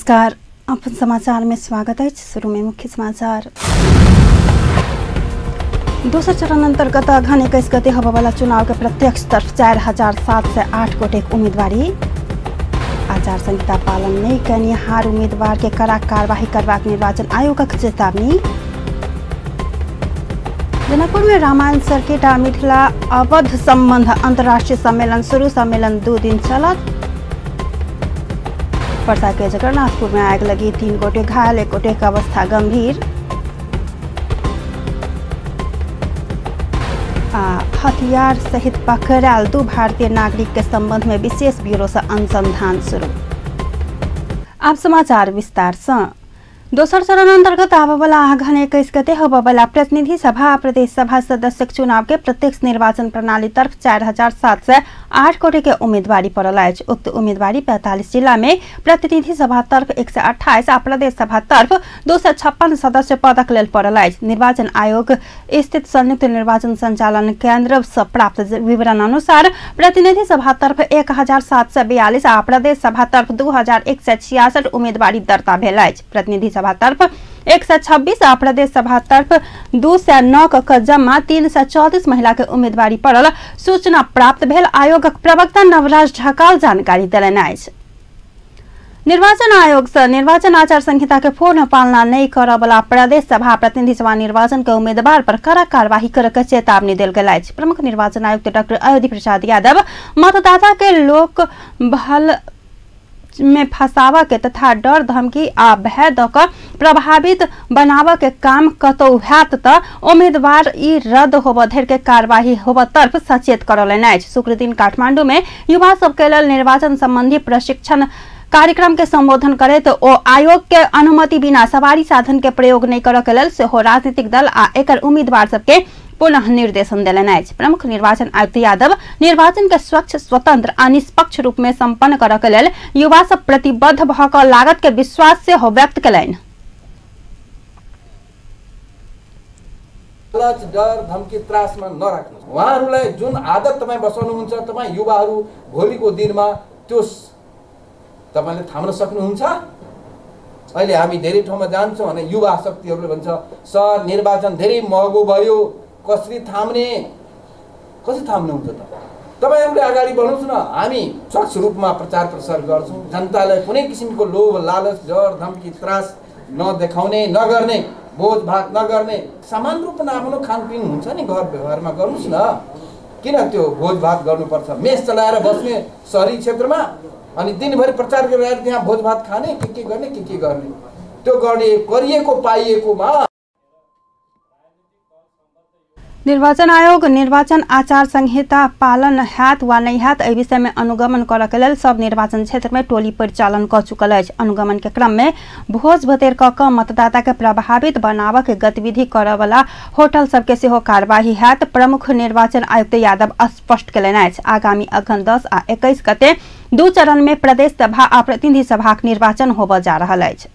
नमस्कार, अपन समाचार में स्वागत है। शुरू में मुख्य समाचार। दोसर चरण अंतर्गत अघन 21 गते होबयवला चुनाव के प्रत्यक्ष तर्फ 4708 गोटे उम्मीदवारी। आचार संहिता पालन नहीं कयनिहार उम्मीदवार के कड़ा कार्यवाही करबाक निर्वाचन आयोगक चेतावनी। जनकपुर में रामायण सर्किट आ मिथिला अवध संबंध अंतर्राष्ट्रीय सम्मेलन शुरू। सम्मेलन 2 दिन चलत। पर्सा के जगन्नाथपुर में आग लगी, 3 गोटे घायल, 1 गोटे के अवस्था गंभीर। हथियार सहित पकड़ायल 2 भारतीय नागरिक के संबंध में विशेष ब्यूरो से अनुसंधान शुरू। आप समाचार विस्तार से। दोसर चरण अंतर्गत आबयवला अघन 21 गते होबयवला प्रतिनिधि सभा प्रदेश सभा सदस्य चुनाव के प्रत्यक्ष निर्वाचन प्रणाली तर्फ 4708 गोटे के उम्मीदवारी पड़ल अछि। उक्त उम्मीदवारी 45 जिला में प्रतिनिधि सभा तर्फ 128 आ प्रदेश सभा तर्फ 256 सदस्य पदक लेल पड़ल अछि। निर्वाचन आयोग स्थित संयुक्त निर्वाचन संचालन केंद्र से प्राप्त विवरण अनुसार प्रतिनिधि सभा तर्फ 1742 आ प्रदेश सभा तर्फ 2166 उम्मीदवारी दर्ता भेल अछि। प्रतिनिधि सभा तर्फ 126 आ प्रदेश सभा तर्फ 209 क जम्मा 334 महिला के उम्मीदवारी पड़ल सूचना प्राप्त भेल आयोगक प्रवक्ता नवराज ढकाल जानकारी देलनि अछि। निर्वाचन आयोग से निर्वाचन आचार संहिता के पूर्ण पालना नहीं करऽवला प्रदेश सभा प्रतिनिधि सभा निर्वाचन के उम्मीदवार पर कड़ा कार्यवाही करऽ के चेतावनी देल गेल अछि। प्रमुख निर्वाचन आयुक्त डॉक्टर अयोध्या प्रसाद यादव मतदाता के लोक भल में फंसावा के तथा डर धमकी आ भय द क प्रभावित बनाव के काम कतौ हैत त उम्मीदवार ई रद्द होबऽ धरि के कार्यवाही होबऽ तर्फ सचेत करौलनि अछि। शुक्रदिन काठमांडू में युवा सबके लेल निर्वाचन संबंधी प्रशिक्षण कार्यक्रम के संबोधन करैत ओ आयोग के अनुमति बिना सवारी साधन के प्रयोग नहीं करऽ के लेल सेहो राजनीतिक दल आ एकर उम्मीदवार सबके पुनः निर्देशन देलनि अछि। प्रमुख निर्वाचन आयुक्त यादव निर्वाचन के स्वच्छ, स्वतंत्र आ निष्पक्ष रूप में संपन्न करऽ के लेल युवा सब प्रतिबद्ध भऽ कऽ लागत के विश्वास सेहो व्यक्त कयलनि। लालच, डर, धम्की, त्रासमा नराख्नुहोस्। उहाँहरूलाई जुन आदत तपाईँ बसाउनुहुन्छ, तपाईँ युवाहरू भोलिको दिनमा त्यो तपाईँले थाम्न सक्नुहुन्छ। अहिले हामी धेरै ठाउँमा जान्छौँ भने युवा शक्तिहरूले भन्छ, सर निर्वाचन धेरै महँगो भयो, कसरी थाम्ने? कसरी थाम्नुहुन्छ त? तपाईँहरूले अगाडि बढ्नुहोस् न। हामी स्वच्छ रूपमा प्रचार प्रसार गर्छौँ। जनतालाई कुनै किसिमको लोभ, लालच, डर, धम्की, त्रास नदेखाउने, नगर्ने, भोज भात नगर्ने, समान रूपमा आफ्नो खानपिन हुन्छ नि घर व्यवहारमा गर्नुहोस् न। किन त्यो भोज भात गर्नुपर्छ? मेस चलाएर बस्ने सहरी क्षेत्रमा अनि दिनभरि प्रचार गरेर त्यहाँ भोज भात खाने, के गर्ने के गर्ने, त्यो गर्ने गरिएको पाइएकोमा। निर्वाचन आयोग निर्वाचन आचार संहिता पालन हैत वा नहीं हैत एहि विषय में अनुगमन करऽ के लेल सब निर्वाचन क्षेत्र में टोली परिचालन कऽ चुकल अछि। अनुगमन के क्रम में भोज भतेर कऽ कऽ मतदाता के प्रभावित बनाबऽ के गतिविधि करऽ वाला होटल सबके सेहो कार्यवाही हैत। प्रमुख निर्वाचन आयुक्त यादव स्पष्ट कयलनि अछि। आगामी अघन 10 आ 21 गते 2 चरण में प्रदेश सभा आ प्रतिनिधि सभाक निर्वाचन होबय जा रहल अछि।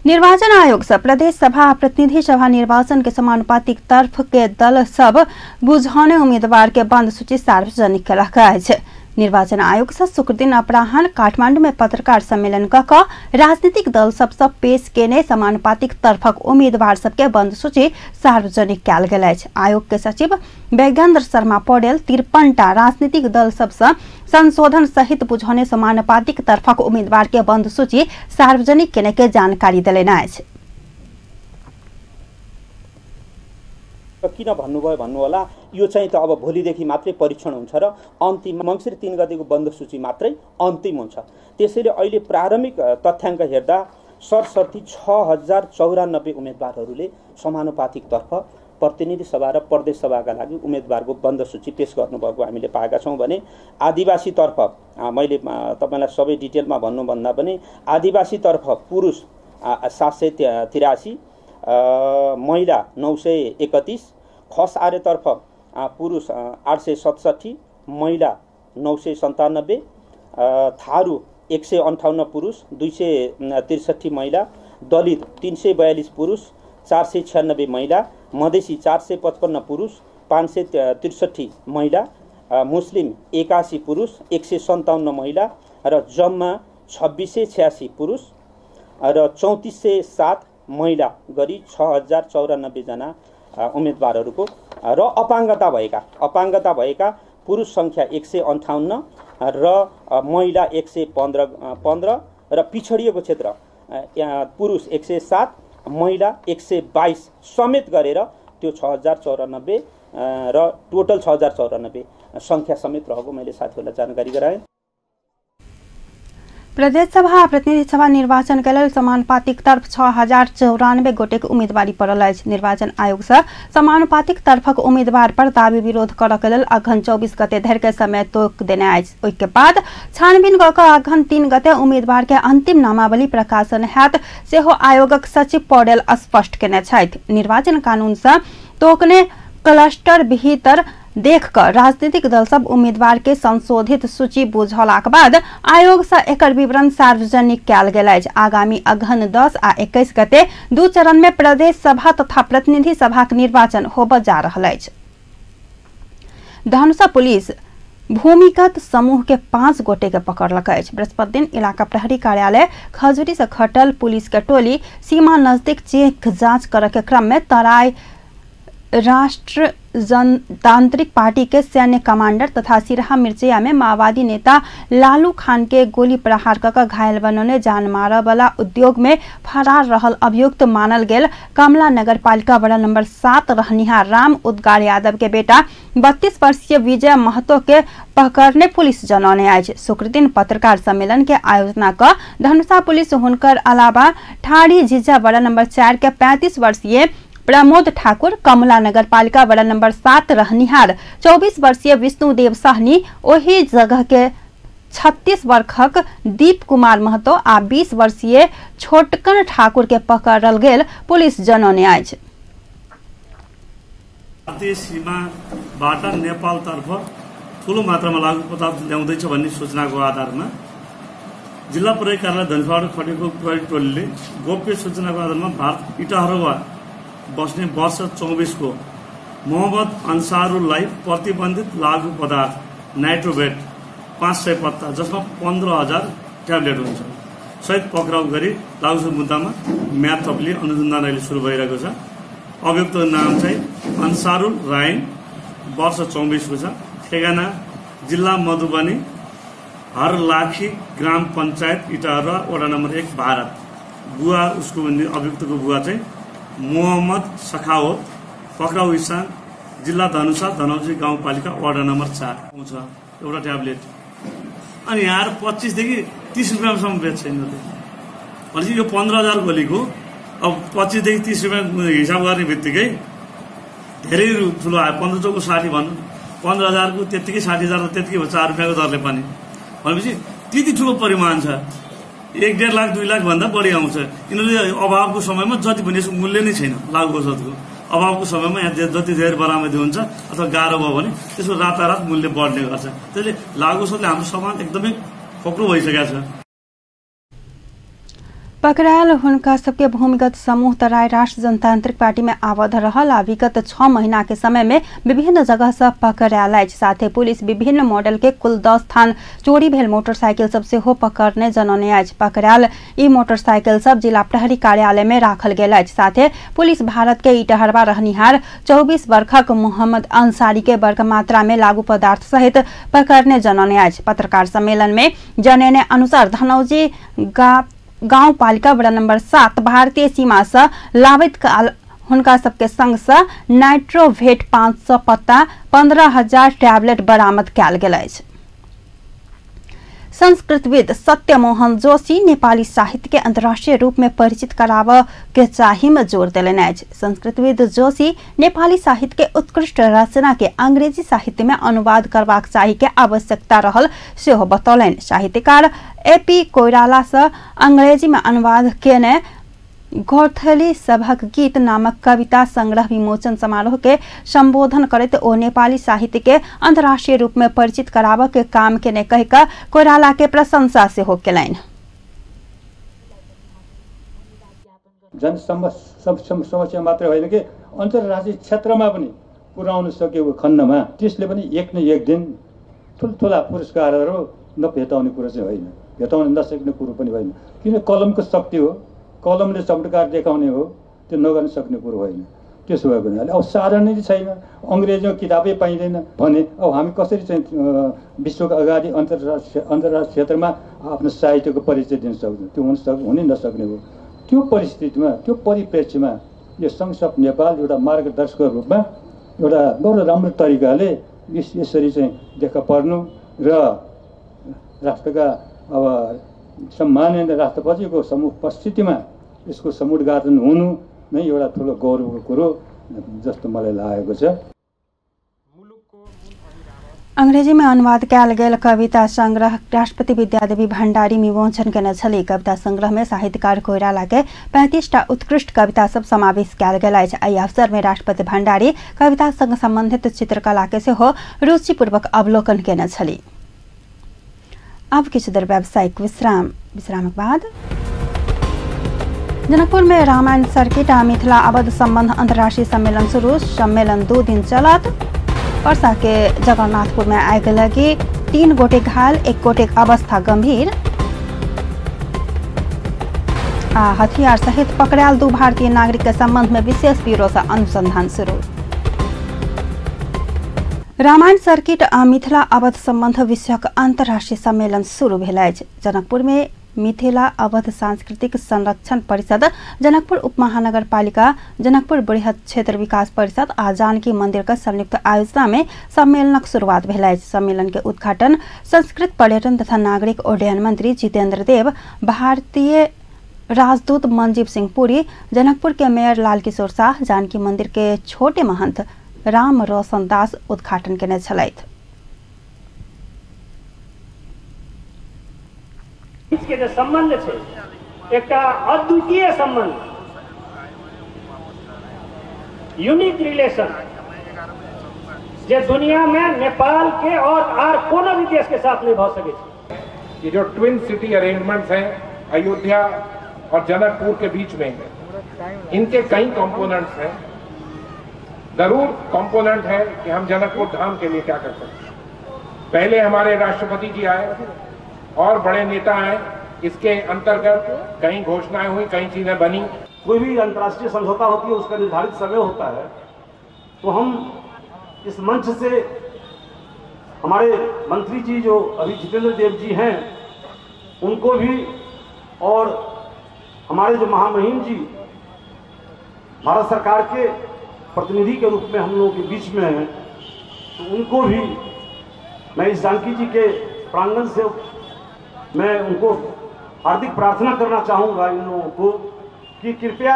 निर्वाचन आयोग से प्रदेश सभा प्रतिनिधि सभा निर्वाचन के समानुपातिक तर्फ के दल सब बुझौने उम्मीदवार के बंद सूची सार्वजनिक केलक अछि। निर्वाचन आयोग से शुक्रदिन अपराह्न काठमांडू में पत्रकार सम्मेलन क कऽ राजनीतिक दल सबसँ पेश केने समानुपातिक तर्फक उम्मीदवार सबके बंद सूची सार्वजनिक कयल गेल अछि। आयोग के सचिव बैगेन्द्र शर्मा पौडेल 53टा राजनीतिक दल सबसँ संशोधन सहित बुझौने समानुपातिक तर्फक उम्मीदवार के बंद सूची सार्वजनिक केने के जानकारी देलनि अछि। किन भन्नुभयो भन्नु होला, यो चाहिँ त अब भोलिदेखि मात्रै परीक्षण हुन्छ र अन्तिम मङ्सिर 3 गतेको बन्द सूची मात्रै अन्तिम हुन्छ। त्यसैले अहिले प्रारम्भिक तथ्याङ्क हेर्दा सरसर्ती 6094 उम्मेदवारहरूले समानुपातिक तर्फ प्रतिनिधि सभा र प्रदेश सभाका लागि उम्मेदवारको बन्द सूची पेश गर्नुभएको हामीले पाएका छौँ भने आदिवासीतर्फ मैले तपाईँलाई सबै डिटेलमा भन्नुभन्दा पनि आदिवासीतर्फ पुरुष 783, महिला 931, खस आर्यतर्फ पुरुष 867, महिला 997, थारू 158 पुरुष, 263 महिला, दलित 342 पुरुष, 496 महिला, मधेसी 455 पुरुष, 563 महिला, मुस्लिम 81 पुरुष, 157 महिला र जम्मा 2686 पुरुष र 3407 महिला गरी 6094 जना उम्मेदवारहरूको र अपाङ्गता भएका पुरुष सङ्ख्या 158 र महिला 115 र पिछडिएको क्षेत्र पुरुष 107 महिला 122 समेत गरेर त्यो 6094 र टोटल 6094 सङ्ख्या समेत रहेको मैले साथीहरूलाई जानकारी गराएँ। प्रदेश सभा प्रतिनिधि सभा निर्वाचन के लेल समानुपातिक तर्फ 6094 गोटेक उम्मीदवारी पड़ल अछि। निर्वाचन आयोग से समानुपातिक तर्फक उम्मीदवार पर दावी विरोध करऽ के लेल अघन 24 गते धरि के समय तोक देने अछि। ओहि के बाद छानबीन कऽ कऽ अघन 3 गते उम्मीदवार के अंतिम नामावली प्रकाशन हैत सेहो आयोगक सचिव पौडेल स्पष्ट केने छथि। निर्वाचन कानून से तोकने क्लस्टर भीतर देख कर राजनीतिक दल सब उम्मीदवार के संशोधित सूची बुझलाक बाद आयोग से एकर विवरण सार्वजनिक कयल गेल अछि। आगामी अघन 10 आ 21 गते 2 चरण में प्रदेश सभा तथा प्रतिनिधि सभाक निर्वाचन होबय जा रहल अछि। धनुषा पुलिस भूमिगत समूह के 5 गोटे के पकड़लक अछि। बृहस्पति दिन इलाका प्रहरी कार्यालय खजुरी से खटल पुलिस के टोली सीमा नजदीक चेक जांच करय के क्रम में तराई राष्ट्र जनतांत्रिक पार्टी के सैन्य कमांडर तथा सिरहा मिर्चिया में माओवादी नेता लालू खान के गोली प्रहार कऽ घायल बनौने जान मारय वाला उद्योग में फरार रहल अभियुक्त मानल गेल कमला नगरपालिका वार्ड नंबर 7 रहनिहार राम उद्गार यादव के बेटा 32 वर्षीय विजय महतो के पकड़ने पुलिस जनौने अछि। शुक्रदिन पत्रकार सम्मेलन के आयोजना कऽ धनुषा पुलिस हुनकर अलावा ठाड़ी झिझा वार्ड नंबर 4 के 35 वर्षीय प्रमोद ठाकुर, कमला नगरपालिका वार्ड नंबर 7 रहनिहार 24 वर्षीय विष्णुदेव सहनी, ओही जगह के 36 वर्षक दीप कुमार महतो आ 20 वर्षीय छोटकन ठाकुर के पकड़ल गेल पुलिस जनौने अछि। भारतीय सीमाबाट नेपालतर्फ ठूलो मात्रामा लागु पदार्थ ल्याउँदैछ भन्ने सूचनाको आधारमा जिल्ला प्रहरी कार्यालय धनुषाबाट खटेको प्रहरी टोलीले गोप्य सूचनाको आधारमा भारत इटाहरुवा बस्ने वर्ष 24 को मोहम्मद अन्सारुललाई प्रतिबन्धित लागु पदार्थ नाइट्रोबेट 500 पत्ता जसमा 15,000 ट्याब्लेट हुन्छ सहित पक्राउ गरी लागु मुद्दामा म्याद थपली अनुसन्धान अहिले सुरु भइरहेको छ। अभियुक्तको नाम चाहिँ अन्सारुल राइन, वर्ष 24 को छ, ठेगाना जिल्ला मधुबनी, हरलाखी ग्राम पञ्चायत इटाहरुवा, वडा नम्बर 1, भारत। बुवा उसको अभियुक्तको बुवा चाहिँ मोहम्मद सखावत, पक्राउ स्थान जिल्ला धनुषा, धनौजी गाउँपालिका, वडा नम्बर 4 आउँछ एउटा ट्याब्लेट। अनि यहाँ 25 देखि 30 रुपियाँसम्म बेच्छ यिनीहरूले। भनेपछि यो 15,000 गोलीको अब 25 देखि 30 रुपियाँ हिसाब गर्ने बित्तिकै धेरै ठुलो आयो। 15 चौको 60 भनौँ, 15,000को त्यत्तिकै 60,000 त त्यत्तिकै भयो, 4 रुपियाँको दरले पनि। भनेपछि त्यति ठुलो परिमाण छ, 1-1.5 लाख 2 लाख भन्दा बढी आउँछ। यिनीहरूले अभावको समयमा जति पनि यसको मूल्य नै छैन लागु औषधको। अभावको समयमा यहाँ जति धेरै बरामदी हुन्छ अथवा गाह्रो भयो भने त्यसको रातारात मूल्य बढ्ने गर्छ। त्यसले लागु औषधले हाम्रो समाज एकदमै खोक्रो भइसकेको छ। पकड़ायल हुनका सबके भूमिगत समूह तराई राष्ट्र जनतांत्रिक पार्टी में आबद्ध रहल आ विगत 6 महीना के समय में विभिन्न जगह से पकड़ायल अछि। साथे पुलिस विभिन्न मॉडल के कुल 10 थान चोरी भेल मोटरसाइकिल सब सेहो पकड़ने जनौने अछि। पकड़ायल ई मोटरसाइकिल सब जिला प्रहरी कार्यालय में राखल गेल अछि। साथे पुलिस भारत के इटहरवा रहनिहार 24 वर्षक मोहम्मद अंसारी के बर्ग मात्रा में लागू पदार्थ सहित पकड़ने जनौने अछि। पत्रकार सम्मेलन में जनेने अनुसार धनौजी गाउँपालिका वडा नंबर 7 भारतीय सीमा से लाबैत काल हुनका सबके संग से नाइट्रोवेट 500 पत्ता 15,000 टैबलेट बरामद कयल गेल अछि। संस्कृतविद सत्यमोहन जोशी नेपाली साहित्य के अंतर्राष्ट्रीय रूप में परिचित कराबऽ के चाही में जोर देलनि अछि। संस्कृतविद जोशी नेपाली साहित्य के उत्कृष्ट रचना के अंग्रेजी साहित्य में अनुवाद करबाक चाही के आवश्यकता रहल सेहो बतौलनि। साहित्यकार एपी कोइराला से अंग्रेजी में अनुवाद केने गौथली सभक गीत नामक कविता संग्रह विमोचन समारोह के संबोधन करैत ओ नेपाली साहित्य के अंतर्राष्ट्रीय रूप में परिचित कराबऽ के काम केने कहि कऽ कोइराला के प्रशंसा सेहो केलनि। जन समस्या मात्रै होइन कि अन्तर्राष्ट्रिय क्षेत्रमा पनि पुर्याउन सकेको खण्डमा त्यसले पनि एक न एक दिन ठुल्ठुला पुरस्कारहरू नभेटाउने कुरा चाहिँ होइन। भेटाउन नसक्ने कुरो पनि होइन, किन कलमको शक्ति हो, कलमले चमत्कार देखाउने हो, त्यो नगर्न सक्ने कुरो होइन। त्यसो भएको हुनाले अब साधन नै छैन, अङ्ग्रेजीमा किताबै पाइँदैन भने अब हामी कसरी चाहिँ विश्वको अगाडि अन्तर्राष्ट्रिय क्षेत्रमा आफ्नो साहित्यको परिचय दिन सक्छौँ? त्यो हुनै नसक्ने हो। त्यो परिस्थितिमा, त्यो परिप्रेक्ष्यमा यो सङ्घ अफ नेपाल एउटा मार्गदर्शकको रूपमा एउटा बडो राम्रो तरिकाले यसरी चाहिँ देखा पर्नु र राष्ट्रका अब सम्माननीय राष्ट्रपतिको समुपस्थितिमा यसको समुद्घाटन हुनु नै एउटा ठुलो गौरवको कुरो जस्तो मलाई लागेको छ। अंग्रेजी में अनुवाद कयल गेल कविता संग्रह राष्ट्रपति विद्यादेवी भंडारी विमोचन केने छली। कविता संग्रह में साहित्यकार कोइराला के 35टा उत्कृष्ट कविता सब समावेश कयल गेल अछि। एहि अवसर में राष्ट्रपति भंडारी कविता संग संबंधित चित्रकला के सेहो रुचिपूर्वक अवलोकन केने छली। अब किछु देर व्यावसायिक विश्राम, विश्रामक बाद जनकपुर में रामायण सर्किट आ मिथिला अवध संबंध अंतर्राष्ट्रीय सम्मेलन शुरू। सम्मेलन 2 दिन चलत। वर्षा के जगन्नाथपुर में आगि लगी, 3 गोटे घायल, 1 गोटे अवस्था गंभीर। आ हथियार सहित पकड़ायल 2 भारतीय नागरिक के संबंध में विशेष ब्यूरो से अनुसंधान शुरू। रामायण सर्किट आ मिथिला अवध संबंध विषयक अंतर्राष्ट्रीय सम्मेलन शुरू भेल अछि। जनकपुर में मिथिला अवध सांस्कृतिक संरक्षण परिषद, जनकपुर उपमहानगरपालिका, जनकपुर बृहत क्षेत्र विकास परिषद आ जानकी मंदिर के संयुक्त आयोजना में सम्मेलनक शुरुआत भेल अछि। सम्मेलन के उद्घाटन संस्कृत पर्यटन तथा नागरिक उड्डयन मंत्री जितेंद्र देव, भारतीय राजदूत मंजीव सिंह पुरी, जनकपुर के मेयर लालकिशोर शाह, जानकी मंदिर के छोटे महंत राम रोशन दास उद्घाटन केने छलथि। के जे संबंध छै एकटा अद्वितीय संबंध, यूनिक रिलेशन, जे दुनिया में नेपाल के और are कोनो भी देश के साथ नहीं भ सके छै। ये जो ट्विन सिटी अरेंजमेंट्स हैं अयोध्या और जनकपुर के बीच में, इनके कई कंपोनेंट्स हैं। जरूर कंपोनेंट है कि हम जनकपुर धाम के लिए क्या कर सकते हैं। पहले हमारे राष्ट्रपति जी आए और बड़े नेता आए, इसके अंतर्गत कई घोषणाएं हुई, कई चीजें बनी। कोई भी अंतर्राष्ट्रीय समझौता होती है उसका निर्धारित समय होता है, तो हम इस मंच से हमारे मंत्री जी जो अभी जितेंद्र देव जी हैं उनको भी, और हमारे जो महामहिम जी भारत सरकार के प्रतिनिधि के रूप में हम लोगों के बीच में हैं, तो उनको भी मैं इस जानकी जी के प्रांगण से मैं उनको हार्दिक प्रार्थना करना चाहूँगा इन लोगों को कि कृपया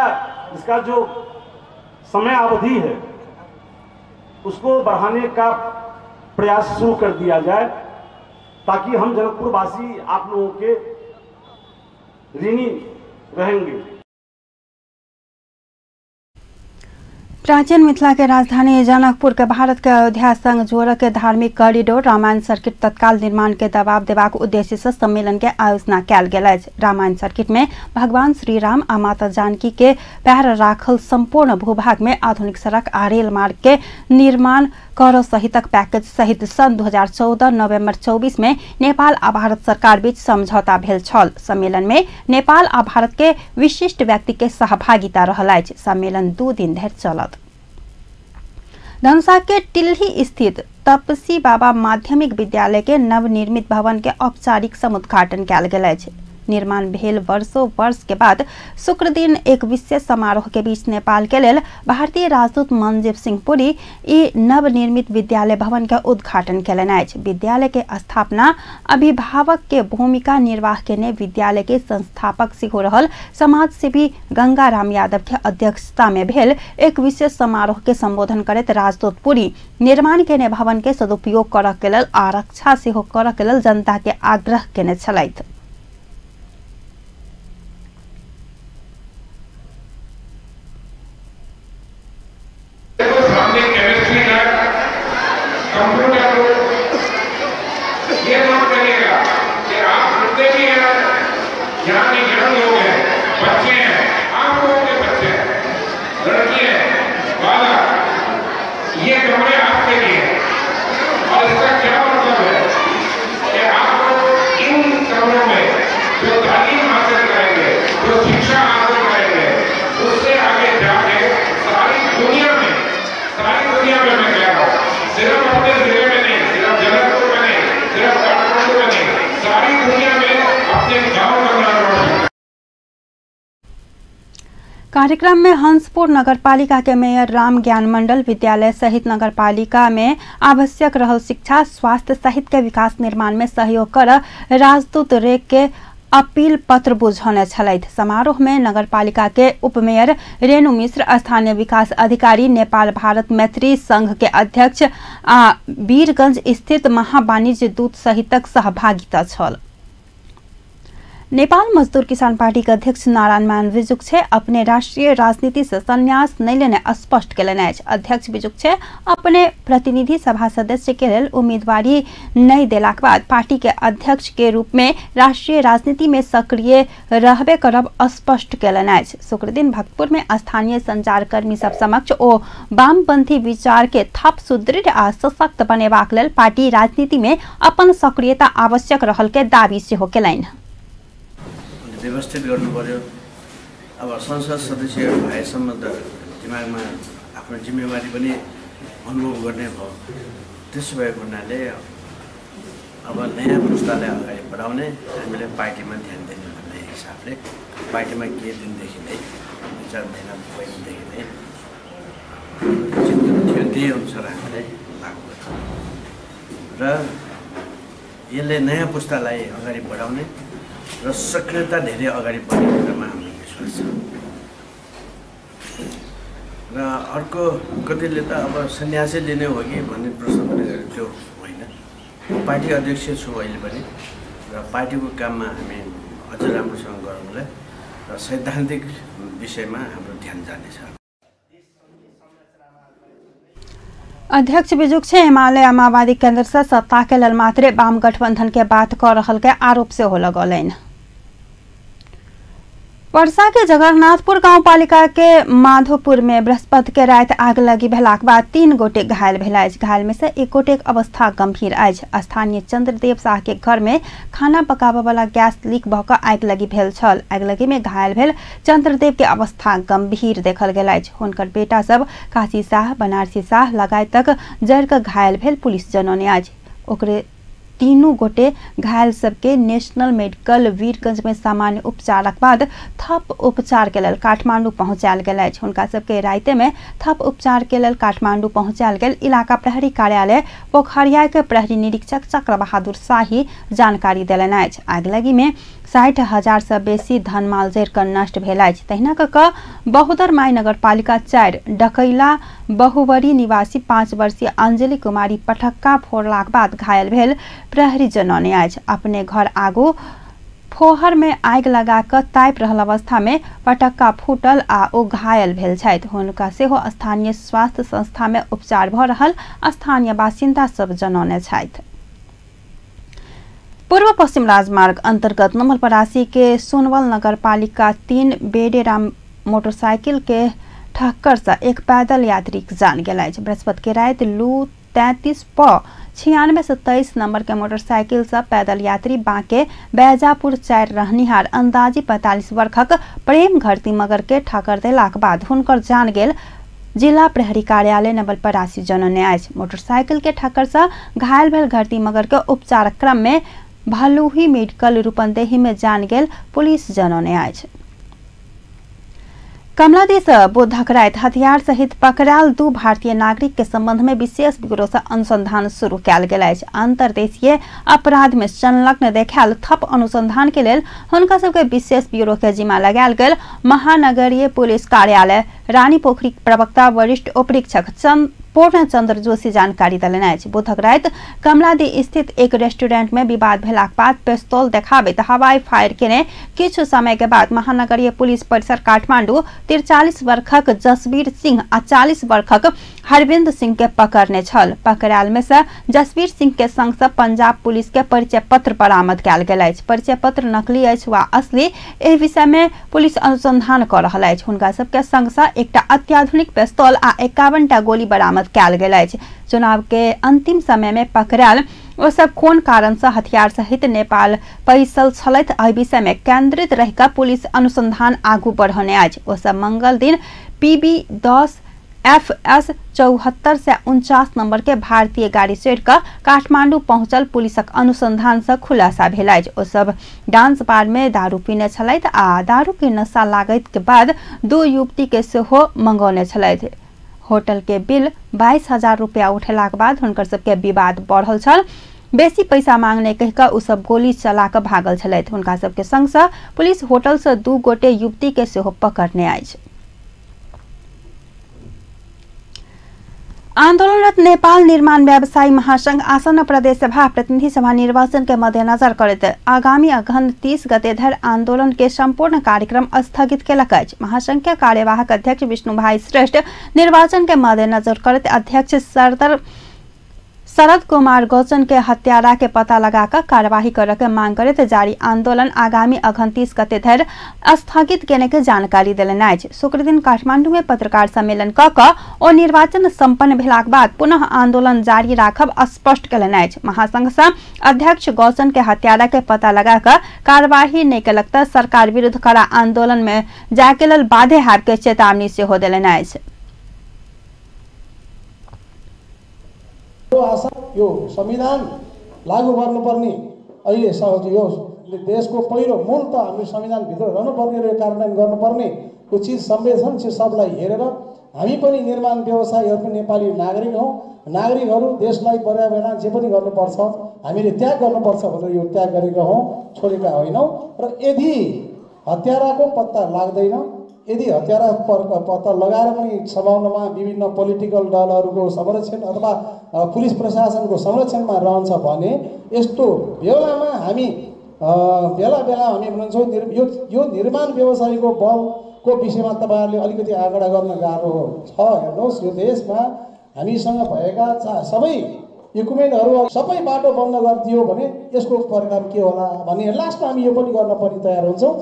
इसका जो समय अवधि है उसको बढ़ाने का प्रयास शुरू कर दिया जाए, ताकि हम जनकपुरवासी आप लोगों के ऋणी रहेंगे। प्राचीन मिथिला के राजधानी जनकपुर के भारत के अयोध्या संग जोड़ के धार्मिक कॉरिडोर रामायण सर्किट तत्काल निर्माण के दबाव देबाक उद्देश्य से सम्मेलन के आयोजना कयल गेल अछि। रामायण सर्किट में भगवान श्री राम आ माता जानकी के पैर राखल संपूर्ण भूभाग में आधुनिक सड़क आ रेल मार्ग के निर्माण कर सहितक पैकेज सहित सन् 2014 नवम्बर 24 में नेपाल आ भारत सरकार बीच समझौता भेल छल। सम्मेलन में नेपाल आ भारत के विशिष्ट व्यक्ति के सहभागिता रहल अछि। सम्मेलन 2 दिन धरि चलत। धनुषा के टिल्ही स्थित तपसी बाबा माध्यमिक विद्यालय के नवनिर्मित भवन के औपचारिक समुद्घाटन कयल गेल अछि। निर्माण भेल वर्षों वर्ष के बाद शुक्र दिन एक विशेष समारोह के बीच नेपाल के लेल भारतीय राजदूत मंजीव सिंह पुरी ई नवनिर्मित विद्यालय भवन के उद्घाटन कयलनि अछि। विद्यालय के स्थापना अभिभावक के भूमिका निर्वाह केने विद्यालय के संस्थापक सेहो रहल समाजसेवी गंगाराम यादव के अध्यक्षता में भेल एक विशेष समारोह के संबोधन करैत राजदूत पुरी निर्माण केने भवन के सदुपयोग करऽ के लेल आ रक्षा सेहो करऽ के लेल जनता के आग्रह केने छलथि। और इसका क्या मतलब है कि आप इन कमरों में कार्यक्रम में हंसपुर नगरपालिका के मेयर राम ज्ञान मंडल विद्यालय सहित नगरपालिका में आवश्यक रहल शिक्षा स्वास्थ्य सहित के विकास निर्माण में सहयोग कर राजदूत रेग के अपील पत्र बुझौने छलथि। समारोह में नगरपालिका के उपमेयर रेणु मिश्र, स्थानीय विकास अधिकारी, नेपाल भारत मैत्री संघ के अध्यक्ष आ वीरगंज स्थित महावाणिज्य दूत सहितक सहभागिता छल। नेपाल मजदूर किसान पार्टी के अध्यक्ष नारायण मान विजुक्षे अपने राष्ट्रीय राजनीति से संन्यास नहीं लेने स्पष्ट केलनि अछि। अध्यक्ष विजुक्षे अपने प्रतिनिधि सभा सदस्य के लेल उम्मीदवारी नहीं देलाक बाद पार्टी के अध्यक्ष के रूप में राष्ट्रीय राजनीति में सक्रिय रहबे करब स्पष्ट केलनि अछि। शुक्रदिन भक्तपुर में स्थानीय संचारकर्मी सब समक्ष ओ वामपंथी विचार के थप सुदृढ़ आ सशक्त बनेबाक लेल पार्टी राजनीति में अपन सक्रियता आवश्यक रहल के दावी सेहो केलनि। व्यवस्थित गर्नु पर्यो। अब संसद सदस्य भएसम्म त दिमागमा आफ्नो जिम्मेवारी पनि अनुभव गर्ने भयो। त्यसो भएको हुनाले अब नयाँ पुस्तालाई अगाडि बढाउने, हामीले पार्टीमा ध्यान दिने भन्ने हिसाबले पार्टीमा केही दिनदेखि नै, 2-4 महिना पहिलेदेखि नै चिन्तन थियो, त्यही अनुसार हामीले लागु गऱ्यौँ र यसले नयाँ पुस्तालाई अगाडि बढाउने र सक्रियता धेरै अगाडि बढ्ने कुरामा हाम्रो विश्वास छ। र अर्को कतिले त अब सन्यासै लिने हो कि भन्ने प्रश्न पनि गरेको त्यो होइन। म पार्टी अध्यक्ष छु अहिले पनि र पार्टीको काममा हामी अझ राम्रोसँग गरौँला र सैद्धान्तिक विषयमा हाम्रो ध्यान जानेछ। अध्यक्ष विजुक्षे एमाले माओवादी केंद्र से सत्ता के लेल मात्रे वाम गठबंधन के बात कर रहल के आरोप सेहो लगौलनि। वर्षा के जगन्नाथपुर गांवपालिका के माधोपुर में बृहस्पति के राति आग लगी भेलाक बाद 3 गोटे घायल भेल अछि। घायल में से एक गोटे के अवस्था गंभीर अछि। स्थानीय चंद्रदेव शाह के घर में खाना पकाबय वाला गैस लीक भ क आगि लगी भेल छल। आगि लगी में घायल भेल चंद्रदेव के अवस्था गंभीर देखल गेल अछि। हुनकर बेटा सब काशी शाह, बनारसी शाह लगायतक जरि क घायल भेल पुलिस जनौने अछि। ओकरे तीनू गोटे घायल सबके नेशनल मेडिकल वीरगंज में सामान्य उपचारक बाद थप उपचार के लेल काठमांडू पहुंचायल गेल अछि। हुनका सबके राति में थप उपचार के लेल काठमांडू पहुंचायल गेल इलाका प्रहरी कार्यालय पोखरिया के प्रहरी निरीक्षक चक्र बहादुर शाही जानकारी देलनि अछि। आगलगी में 60,000 से बेसी धनमाल जरि क नष्ट भेल अछि। तहिना क बहुदर माई नगरपालिका 4 डकैला बहुवरी निवासी 5 वर्षीय अंजलि कुमारी पटक्का फोड़लाक बाद घायल भेल प्रहरी जनौने अछि। अपने घर आगू फोहर में आगि लगा क तापि रहल अवस्था में पटक्का फूटल आ ओ घायल भेल छथि। हुनका सेहो स्थानीय स्वास्थ्य संस्था में उपचार भ रहल स्थानीय बासिन्दा सब जनौने छथि। पूर्व पश्चिम राजमार्ग अंतर्गत नवलपरासी के सोनवल नगरपालिका 3 बेडेराम मोटरसाइकिल के ठक्कर से एक पैदल यात्री के जान गेल अछि। बृहस्पति के राति लू 33 प 9627 नंबर के मोटरसाइकिल से पैदल यात्री बांके बैजापुर 4 रहनिहार अंदाजी 45 वर्षक प्रेम घरती मगर के ठक्कर देलाक बाद हुनकर जान गेल जिला प्रहरी कार्यालय नवलपरासी जनौने अछि। मोटरसाइकिल के ठक्कर से घायल भेल घरती मगर के उपचार क्रम में भलुही मेडिकल रूपन्देही में जान गेल पुलिस जनौने अछि। कमलादेश बुधक राति हथियार सहित पकड़ायल 2 भारतीय नागरिक के संबंध में विशेष ब्यूरो से अनुसंधान शुरू कयल गेल अछि। अंतर्देशीय अपराध में संलग्न देखायल थप अनुसंधान के लेल हुनका सबके विशेष ब्यूरो के जिम्मा लगायल गेल महानगरीय पुलिस कार्यालय रानीपोखरी प्रवक्ता वरिष्ठ उपरीक्षक पूर्ण चंद्र जोशी जानकारी देलनि अछि। बुधक राति कमलादी स्थित एक रेस्टोरेंट में विवाद भेलाक बाद पिस्तौल देखाबैत हवाई फायर केने किछु समय के बाद महानगरीय पुलिस परिसर काठमांडू 43 वर्षक जसवीर सिंह आ 40 वर्षक हरविंद सिंह के पकड़ने छल। पकड़ायल में से जसवीर सिंह के संग से पंजाब पुलिस के परिचय पत्र बरामद कयल गेल अछि। परिचय पत्र नकली अछि वा असली एहि विषय में पुलिस अनुसंधान क रहल अछि। हुनका सबके संग से एकटा अत्याधुनिक पिस्तौल आ 51 टा गोली बरामद कयल गेल अछि। चुनाव के अंतिम समय में पकड़ायल ओ सब कोन कारण से हथियार सहित नेपाल पैसल छलथि एहि विषय में केंद्रित रहिक पुलिस अनुसंधान आगू बढ़ौने अछि। ओ सब मंगल दिन PB 10 FS 7449 number के भारतीय गाड़ी चढ़ि कऽ काठमांडू पहुंचल पुलिसक अनुसंधान से खुलासा भेल अछि। ओ सब डांस बार में दारू पीने छलथि आ दारू के नशा लागैत के बाद 2 युवती के सेहो मंगौने छलथि। होटल के बिल 22,000 रुपया उठेलाक बाद हुनकर सबके विवाद बढ़ल छल। बेसी पैसा मांगने कहि कऽ ओ सब गोली चला कऽ भागल छलथि। हुनका सबके संग से पुलिस होटल से 2 गोटे युवती के सेहो पकड़ने अछि। आंदोलनरत नेपाल निर्माण व्यवसायी महासंघ आसन्न प्रदेश सभा प्रतिनिधि सभा निर्वाचन के मद्देनजर करैत आगामी अगहन 30 गते धरि आंदोलन के संपूर्ण कार्यक्रम स्थगित केलक अछि। महासंघ के कार्यवाहक अध्यक्ष विष्णु भाई श्रेष्ठ निर्वाचन के मद्देनजर करैत अध्यक्ष शरद कुमार गौचन के हत्यारा के पता लगाकर कार्यवाही करऽ के मांग करैत जारी आंदोलन आगामी अगहन 30 गते धरि स्थगित केने के जानकारी देलनि अछि। शुक्रदिन काठमांडू में पत्रकार सम्मेलन क कऽ ओ निर्वाचन संपन्न भेलाक बाद पुनः आंदोलन जारी राखब स्पष्ट केलनि अछि। महासंघ सँ अध्यक्ष गौचन के हत्यारा के पता लगाकर कार्यवाही नहि केलक तऽ सरकार विरुद्ध कड़ा आंदोलन में जाय के लेल बाध्य होयब के चेतावनी सेहो देलनि अछि। आशा यो संविधान लागू गर्नुपर्ने अहिले यो देशको पहिलो मूल त हामी संविधानभित्र रहनुपर्ने र कार्यान्वयन गर्नुपर्ने यो चिज संवेदनशील सबलाई हेरेर हामी पनि निर्माण व्यवसायीहरू पनि नेपाली नागरिक हौँ। नागरिकहरू देशलाई पर्यावरण जे पनि गर्नुपर्छ हामीले त्याग गर्नुपर्छ भनेर यो त्याग गरेका हौँ, छोडेका होइनौँ। र यदि हत्याराको पत्ता लाग्दैन, यदि हत्यारा पत्ता लगाएर पनि समाउनमा विभिन्न पोलिटिकल दलहरूको संरक्षण अथवा पुलिस प्रशासनको संरक्षणमा रहन्छ भने यस्तो बेलामा हामी बेला बेला हामी भन्छौँ यो निर्माण व्यवसायीको बलको विषयमा तपाईँहरूले अलिकति आँकडा गर्न गाह्रो छ। हेर्नुहोस्, यो देशमा हामीसँग भएका सबै इक्विपमेन्टहरू सबै बाटो बन्द गरिदियो भने यसको परिणाम के होला भने लास्टमा हामी यो पनि गर्न पनि तयार हुन्छौँ।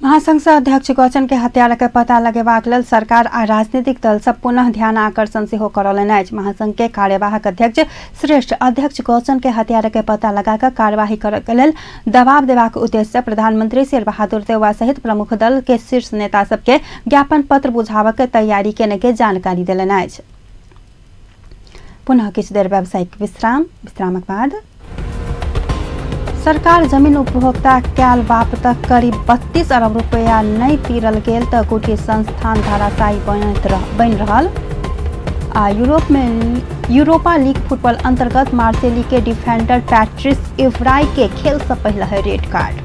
महासंघ अध्यक्ष गौचन के हत्यारा के पता लगेबाक लेल सरकार आ राजनीतिक दल सब पुनः ध्यान आकर्षण सेहो करौलनि अछि। महासंघ के कार्यवाहक अध्यक्ष श्रेष्ठ अध्यक्ष गौचन के हत्यारा के पता लगाकर कार्यवाही करय के लेल दबाव देबाक उद्देश्य से प्रधानमंत्री शेरबहादुर देउवा सहित प्रमुख दल के शीर्ष नेता सबके ज्ञापन पत्र बुझाबय के तैयारी केने के जानकारी देलनि अछि। पुनः किछु देर व्यावसायिक विश्राम, विश्रामक बाद सरकार जमीन उपभोक्ता कैल बापतक करीब 32 अरब रुपया नहीं तीरल गेल त गुठी संस्थान धाराशायी बनि रहल। आ यूरोप में यूरोपा लीग फुटबॉल अंतर्गत मार्सेली के डिफेंडर पैट्रिस इवराई के खेल से पहले है रेड कार्ड।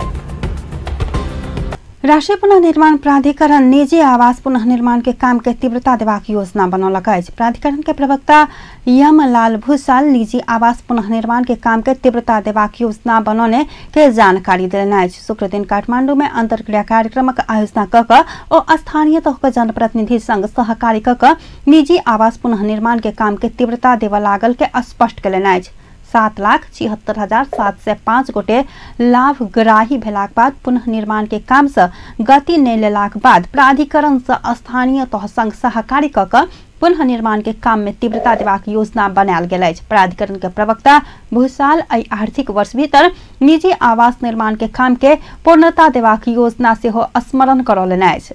राष्ट्रीय पुनर्निर्माण प्राधिकरण निजी आवास पुनर्निर्माण के काम के तीव्रता देबाक योजना बनौलक अछि। प्राधिकरण के प्रवक्ता यमलाल भूषाल निजी आवास पुनर्निर्माण के काम के तीव्रता देबाक योजना बनौने के जानकारी देलनि अछि। शुक्रदिन काठमांडू में अंतर्क्रिया कार्यक्रमक आयोजना क कऽ ओ स्थानीय तहक जनप्रतिनिधि संग सहकार्य क कऽ निजी आवास पुनर्निर्माण के काम के तीव्रता देबऽ लागल के स्पष्ट केलनि अछि। 7,76,705 गोटे लाभग्राही भेलाक बाद पुनर्निर्माण के काम से गति नहि लेलाक बाद प्राधिकरण से स्थानीय तह संग सहकार्य क कऽ पुनर्निर्माण के काम में तीव्रता देबाक योजना बनायल गेल अछि। प्राधिकरण के प्रवक्ता भूषाल एहि आर्थिक वर्ष भीतर निजी आवास निर्माण के काम के पूर्णता देबाक योजना सेहो स्मरण करौलनि अछि।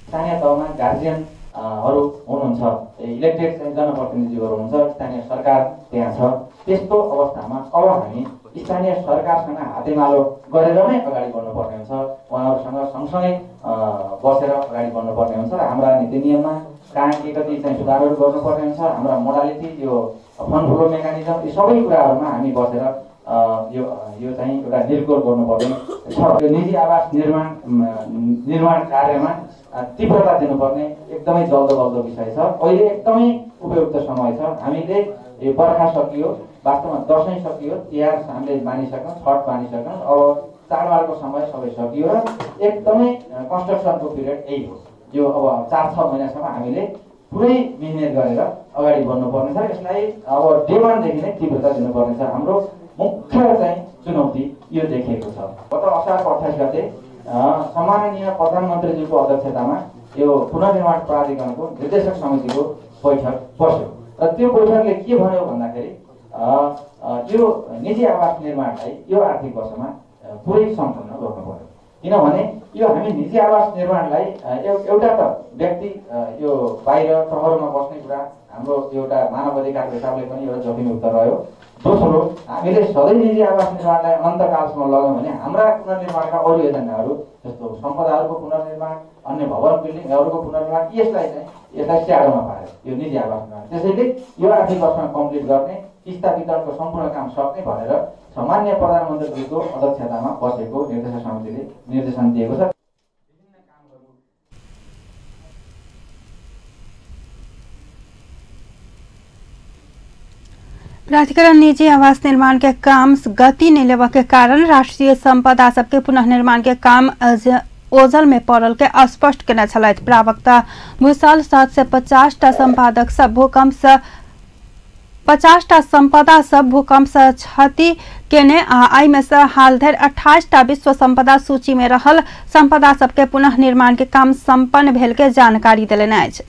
स्थानीय तहमा गार्जियन हरू हुनुहुन्छ, इलेक्टेड जनप्रतिनिधिहरू हुनुहुन्छ, स्थानीय सरकार त्यहाँ छ। त्यस्तो अवस्थामा अब हामी स्थानीय सरकारसँग हातेमालो गरेर नै अगाडि बढ्नुपर्ने हुन्छ, उहाँहरूसँग सँगसँगै बसेर अगाडि बढ्नुपर्ने हुन्छ र हाम्रा नीति नियममा कहाँ के कति चाहिँ सुधारहरू गर्नुपर्ने हुन्छ, हाम्रा मोडालिटी, यो फन्ड फ्लो मेकानिजम, यी सबै कुराहरूमा हामी बसेर यो यो चाहिँ एउटा निर्कोर गर्नुपर्ने छ। यो निजी आवास निर्माण कार्यमा तीव्रता दिनुपर्ने एकदमै जल्दो बल्दो विषय छ। अहिले एकदमै उपयुक्त समय छ। हामीले यो बर्खा सकियो, वास्तवमा दसैँ सकियो, तिहार हामीले मानिसक्यौँ, छठ मानिसक्यौँ, अब चाडबाडको समय सबै सकियो र एकदमै कन्स्ट्रक्सनको पिरियड यही हो। यो अब 4-6 महिनासम्म हामीले पुरै मिहिनेत गरेर अगाडि बढ्नुपर्ने छ। यसलाई अब डे वानदेखि नै तीव्रता दिनुपर्ने छ। हाम्रो मुख्य चाहिँ चुनौती यो देखिएको छ। गत असारको 28 गते सम्माननीय प्रधानमन्त्रीज्यूको अध्यक्षतामा यो पुनर्निर्माण प्राधिकरणको निर्देशक समितिको बैठक बस्यो र त्यो बैठकले के भन्यो भन्दाखेरि यो निजी आवास निर्माणलाई यो आर्थिक वर्षमा पुरै सम्पन्न गर्नु पर्यो। किनभने यो हामी निजी आवास निर्माणलाई एउटा त व्यक्ति यो बाहिर सहरमा बस्ने कुरा हाम्रो एउटा मानव अधिकारको हिसाबले पनि एउटा जोखिमयुक्त रह्यो। दोस्रो, हामीले सधैँ निजी आवास निर्माणलाई अनन्तकालसम्म लग्यौँ भने हाम्रा पुनर्निर्माणका अरू एजेन्डाहरू जस्तो सम्पदाहरूको पुनर्निर्माण, अन्य भवन बिल्डिङहरूको पुनर्निर्माण, यसलाई चाहिँ यसलाई स्याडोमा पार्यो यो निजी आवास निर्माण। त्यसैले यो आर्थिक वर्षमा कम्प्लिट गर्ने, किस्ता वितरणको सम्पूर्ण काम सक्ने भनेर सामान्य प्रधानमन्त्रीजीको अध्यक्षतामा बसेको निर्देशक समितिले निर्देशन दिएको छ। प्राधिकरण निजी आवास निर्माण के काम गति नहीं लेवा के कारण राष्ट्रीय संपदा सबके पुनर्निर्माण के काम ओझल में पड़ल के स्पष्ट केने छलथि। प्रवक्ता भूषाल 750 टा संपादक सब भूकंप से 50 टा संपदा सब भूकंप से क्षति केने आ एहिमे से हाल धरि 28 टा विश्व संपदा सूची में रहल संपदा सबके पुनर्निर्माण के काम संपन्न भेल के जानकारी देलनि अछि।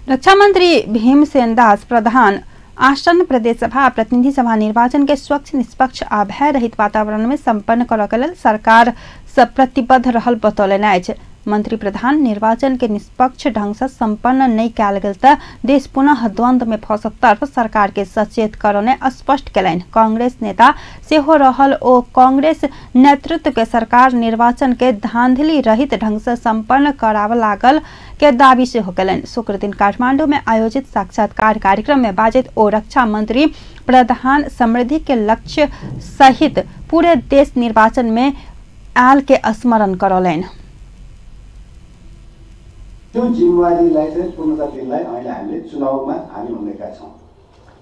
रक्षा मंत्री भीमसेन दास प्रधान आसन्न प्रदेश सभा प्रतिनिधि सभा निर्वाचन के स्वच्छ, निष्पक्ष आ भय रहित वातावरण में संपन्न करऽ के लेल सरकार से प्रतिबद्ध रहल बतौलनि अछि। मंत्री प्रधान निर्वाचन के निष्पक्ष ढंग से संपन्न नहीं कयल गेल त देश पुनः द्वंद्व में फंसत तरफ सरकार के सचेत करने स्पष्ट केलनि। कांग्रेस नेता सेहो रहल ओ कांग्रेस नेतृत्व के सरकार निर्वाचन के धांधली रहित ढंग से संपन्न कराबऽ लागल के दावी सेहो केलनि। शुक्रदिन काठमांडू में आयोजित साक्षात्कार कार्यक्रम में बाजैत ओ रक्षा मंत्री प्रधान समृद्धि के लक्ष्य सहित पूरे देश निर्वाचन में आयल के स्मरण करौलनि। त्यो जिम्मेवारीलाई चाहिँ पूर्णता दिनलाई अहिले हामीले चुनावमा हामी हुनेका छौँ।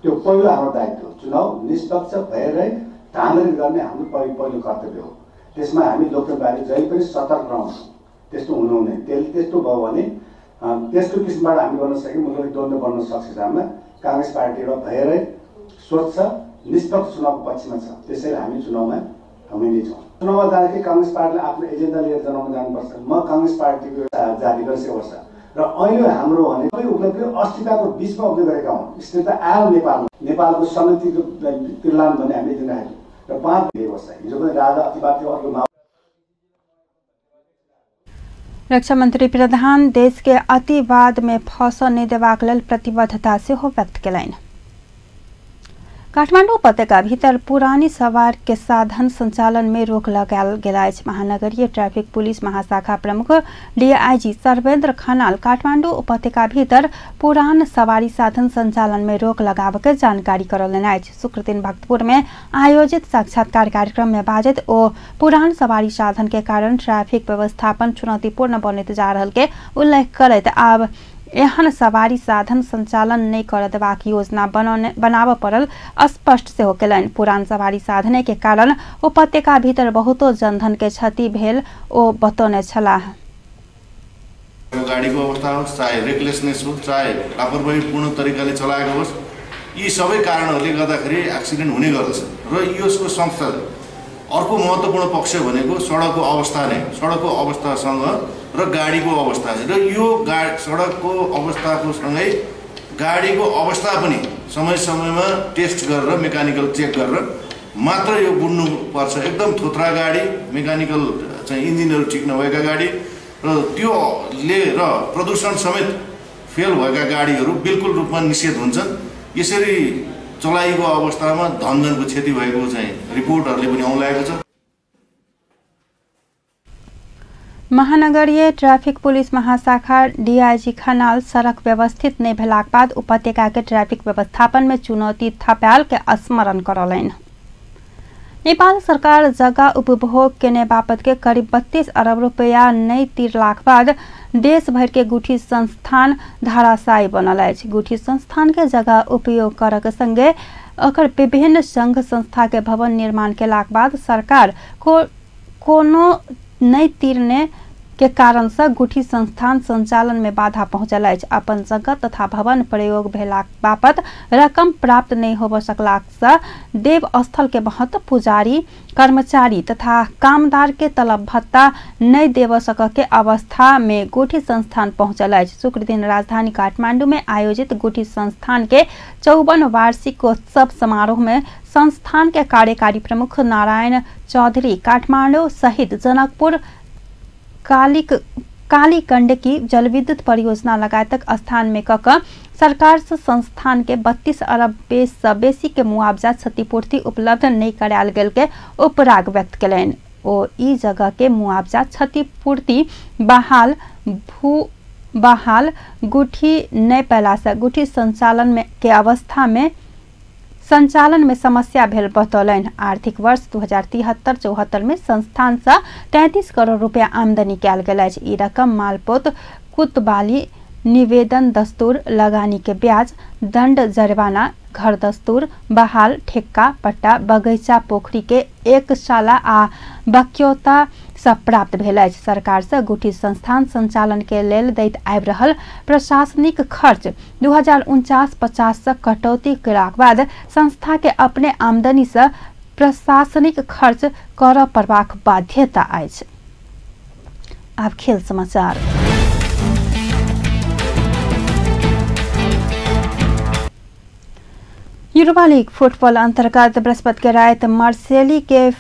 त्यो पहिलो हाम्रो दायित्व हो। चुनाव निष्पक्ष भएरै धाँधली गर्ने हाम्रो पहिलो कर्तव्य हो। त्यसमा हामी लोकतन्त्रबारे जहिले पनि सतर्क रहन्छौँ। त्यस्तो हुनुहुने त्यस्तो भयो भने त्यस्तो किसिमबाट हामी गर्न सक्यौँ, मुलुकले द्वन्द्व बन्न सक्छ। हामीमा काङ्ग्रेस पार्टी एउटा भएरै स्वच्छ निष्पक्ष चुनावको पक्षमा छ। त्यसैले हामी चुनावमा हामी नै छौँ। चुनावमा जाँदाखेरि काङ्ग्रेस पार्टीले आफ्नो एजेन्डा लिएर जनाउन जानुपर्छ। म काङ्ग्रेस पार्टीको जारी गरेको वर्ष र अहिले हाम्रो भने सबै उपलब्धि अस्थिरताको बिचमा उपलब्ध गरेका हौँ। स्थिरता आयो नेपालमा, नेपालको समृद्धिको तिर्लान भन्ने हामीले एजेन्डा राख्यौँ र 5 वर्ष हिजो पनि राजा अतिवाद थियो, अर्को रक्षा मंत्री प्रधान देश के अतिवाद में फंसऽ नहि देबाक लेल प्रतिबद्धता सेहो व्यक्त केलनि। काठमाडौँ उपत्यका भीतर पुरानी सवार के साधन संचालन में रोक लगायल गेल अछि। महानगरीय ट्रैफिक पुलिस महाशाखा प्रमुख डीआईजी सर्वेन्द्र खनाल काठमाडौँ उपत्यका भीतर पुरान सवारी साधन संचालन में रोक लगाबऽ के जानकारी करौलनि अछि। शुक्रदिन भक्तपुर में आयोजित साक्षात्कार कार्यक्रम में बाजैत ओ पुरान सवारी साधन के कारण ट्रैफिक व्यवस्थापन चुनौतीपूर्ण बनैत जा रहल के उल्लेख करैत आब एहन सवारी साधन संचालन नहि कर देबाक योजना बनाबऽ पड़ल स्पष्ट सेहो केलनि। पुरान सवारी साधने के कारण उपत्यका भीतर बहुतो जनधन के क्षति भेल ओ बतौने छलाह। गाडीको अवस्था होस्, चाहे रेकलेसनेस होस्, चाहे लापरवाहीपूर्ण तरिकाले चलाएको होस्, यी सबै कारणहरूले गर्दाखेरि एक्सिडेन्ट हुने गर्दछ। र यसको संस्था अर्को महत्त्वपूर्ण पक्ष भनेको सडकको अवस्था नै, सडकको अवस्थासँग र गाडीको अवस्था र यो सडकको अवस्थाको सँगै गाडीको अवस्था पनि समय समयमा टेस्ट गरेर मेकानिकल चेक गरेर मात्र यो बुझ्नुपर्छ। एकदम थोत्रा गाडी, मेकानिकल चाहिँ इन्जिनहरू ठिक नभएका गाडी र त्योले र प्रदूषण समेत फेल भएका गाडीहरू बिल्कुल रूपमा निषेध हुन्छन्। यसरी चलाइएको अवस्थामा धनजनको क्षति भएको चाहिँ रिपोर्टहरूले पनि औँल्याएको छ। महानगरीय ट्रैफिक पुलिस महाशाखा डीआईजी खनाल सड़क व्यवस्थित नहि भेलाक बाद उपत्यका के ट्रैफिक व्यवस्थापन में चुनौती थपायल के स्मरण करौलनि। नेपाल सरकार जगह उपभोग केने बापत के करीब 32 अरब रुपया नहि तिरलाक बाद देश भर के गुठी संस्थान धाराशायी बनल अछि। गुठी संस्थान के जगह उपयोग करक संगे ओकर विभिन्न संघ संस्था के भवन निर्माण केलाक बाद सरकार कोनो नहि तिरने के कारण से गुठी संस्थान संचालन में बाधा पहुंचल अछि। अपन जगह तथा भवन प्रयोग भेलाक बापत रकम प्राप्त नहीं होब सकलाक से देव स्थल के महत्व पुजारी कर्मचारी तथा कामदार के तलब भत्ता नहीं देव सक के अवस्था में गुठी संस्थान पहुंचल अछि। शुक्र दिन राजधानी काठमांडू में आयोजित गुठी संस्थान के 54 वार्षिकोत्सव समारोह में संस्थान के कार्यकारी प्रमुख नारायण चौधरी काठमांडू सहित जनकपुर काली गंडकी जलविद्युत परियोजना लगायतक स्थान में कक सरकार से संस्थान के 32 अरब से बेसी के मुआवजा क्षतिपूर्ति उपलब्ध नहीं करायल गेल के उपराग व्यक्त केलनि। ओ ई जगह के मुआवजा क्षतिपूर्ति बहाल भू बहाल गुठी नहीं पैला से गुठी संचालन में के अवस्था में संचालन में समस्या भेल बतौलनि। आर्थिक वर्ष 2073-74 में संस्थान से 33 करोड़ रुपया आमदनी कयल गेल अछि। ई रकम मालपोत कुतबाली निवेदन दस्तूर लगानी के ब्याज दंड जरिमाना घर दस्तूर बहाल ठेक्का पट्टा बगैचा पोखरी के एक शाला आ बक्यौता सब प्राप्त भेल अछि। सरकार से गुठी संस्थान संचालन के लेल दैत आबि रहल प्रशासनिक खर्च 2049-50 से कटौती केलाक बाद संस्था के अपने आमदनी से प्रशासनिक खर्च करऽ पड़बाक बाध्यता अछि। आब खेल समाचार। यूरोपा लीग फुटबॉल अंतर्गत बृहस्पति के रात मार्सेली के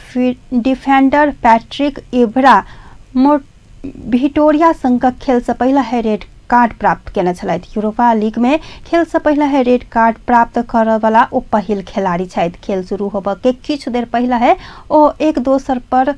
डिफेंडर पैट्रिक इब्रा विटोरिया संघ खेल से पहला है रेड कार्ड प्राप्त केने छलथि। यूरोपा लीग में खेल से पहला है रेड कार्ड प्राप्त करऽ वाला ओ पहिल खिलाड़ी छथि। खेल शुरू होबऽ के किछु देर पहला है ओ एक दोसर पर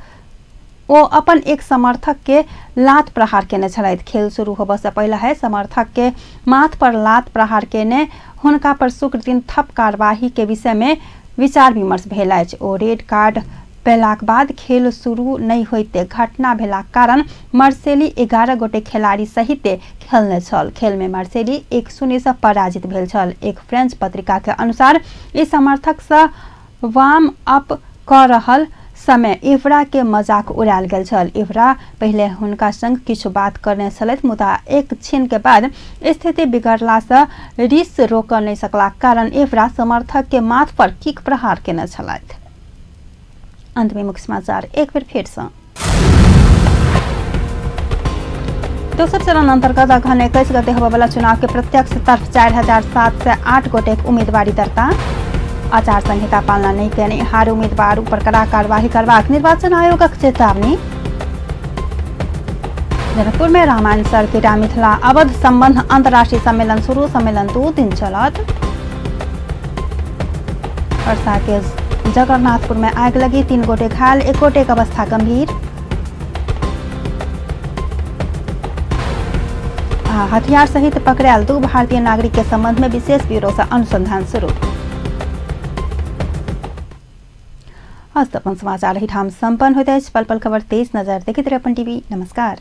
ओ अपन एक समर्थक के लात प्रहार केने छलथि। खेल शुरू होबऽ से पहला है समर्थक के माथ पर लात प्रहार केने हुनका पर शुक्र दिन थप कार्यवाही के विषय में विचार विमर्श भेल अछि। ओ रेड कार्ड पेलाक बाद खेल शुरू नहीं होते घटना भेलाक कारण मार्सेली 11 गोटे खिलाड़ी सहित खेलने छल। खेल में मार्सेली 1-0 से पराजित भेल छल। एक फ्रेंच पत्रिका के अनुसार इस समर्थक से वार्म अप कर रहल समय इवरा के मजाक उड़ायल गेल छल। इवरा पहले हुनका संग किछु बात करने छलथि, मुदा एक क्षण के बाद स्थिति बिगड़ला से रिस रोक नहीं सकलाक कारण इवरा समर्थक के माथ पर किक प्रहार केने छलथि। अंत में मुख्य समाचार एक बेर फेर से। दोसर चरण अंतर्गत अघन 21 गते होबयवला चुनाव के प्रत्यक्ष तरफ 4708 गोटे उम्मीदवारी दर्ता। आचार संहिता पालना नहीं केने हार उम्मीदवार ऊपर कड़ा कार्यवाही करबाक निर्वाचन आयोगक चेतावनी। जनकपुर में रामायण सर्किट आ मिथिला अवध संबंध अंतर्राष्ट्रीय सम्मेलन शुरू, सम्मेलन 2 दिन चलत। वर्षा के जगन्नाथपुर में आग लगी, 3 गोटे घायल, 1 गोटे के अवस्था गंभीर। हथियार सहित पकड़ायल 2 भारतीय नागरिक के संबंध में विशेष ब्यूरो से अनुसंधान शुरू। आज अपन समाचार एहिठाम संपन्न होइत अछि। पल पल खबर तेज नजर देखैत रही अपन टीवी। नमस्कार।